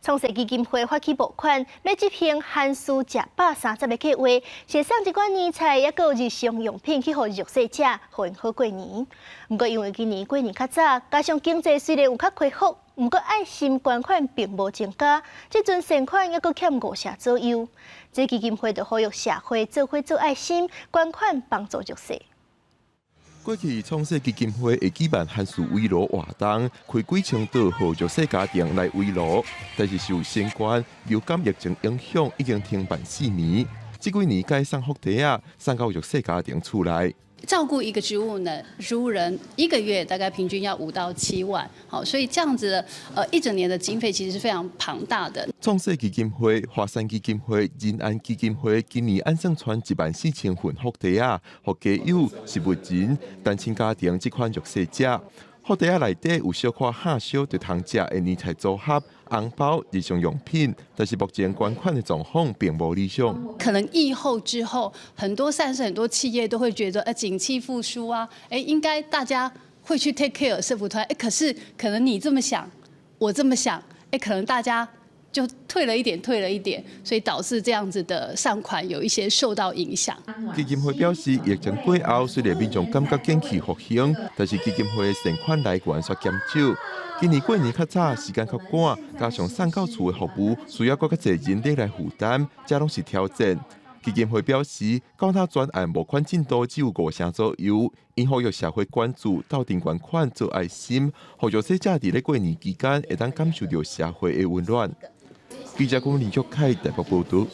創世基金會發起募款，欲執行寒暑食飽三十个計劃，是送一寡年菜，抑閣有日常用品去予弱勢者，予𪜶好過年。毋過因為今年過年較早，加上經濟雖然有較恢復，毋過愛心捐款並無增加，這陣善款抑閣欠五成左右。這基金會就呼籲社會做伙做愛心，捐款幫助弱勢。過去創世基金會會舉辦寒暑圍爐活動，開幾千桌予弱勢家庭來圍爐，但是受新冠流感疫情影響，已經停辦4年。這幾年改送福袋仔，送到弱勢家庭厝內。照顧一個植物呢，植物人一個月大概平均要5到7萬，好，所以這樣子，一整年的經費其實是非常龐大的。創世基金會、華山基金會、仁安基金會今年按算傳14,000份福袋仔，予家有、植物人、單親家庭這款弱勢者。福袋仔內底有小可下燒就通食的年菜組合、紅包、日常用品，但是目前捐款的狀況並無理想。可能疫後之後，很多善事、很多企業都會覺得，景氣復甦啊，應該大家會去 take care 社福團，可是可能你這麼想，我這麼想，可能大家就退了一點，退了一點，所以導致這樣子的善款有一些受到影響。基金會表示，疫情過後雖然民眾感覺景氣復興，但是基金會善款來源卻減少。今年過年較早，時間較趕，加上送到厝的服務需要閣較濟人力來負擔，這攏是挑戰。基金會表示，到今專案募款進度只有五成左右，𪜶呼籲社會關注，鬥陣捐款做愛心，予弱勢者佇咧過年期間會當感受著社會的溫暖。記者郭林玉凱台北報導。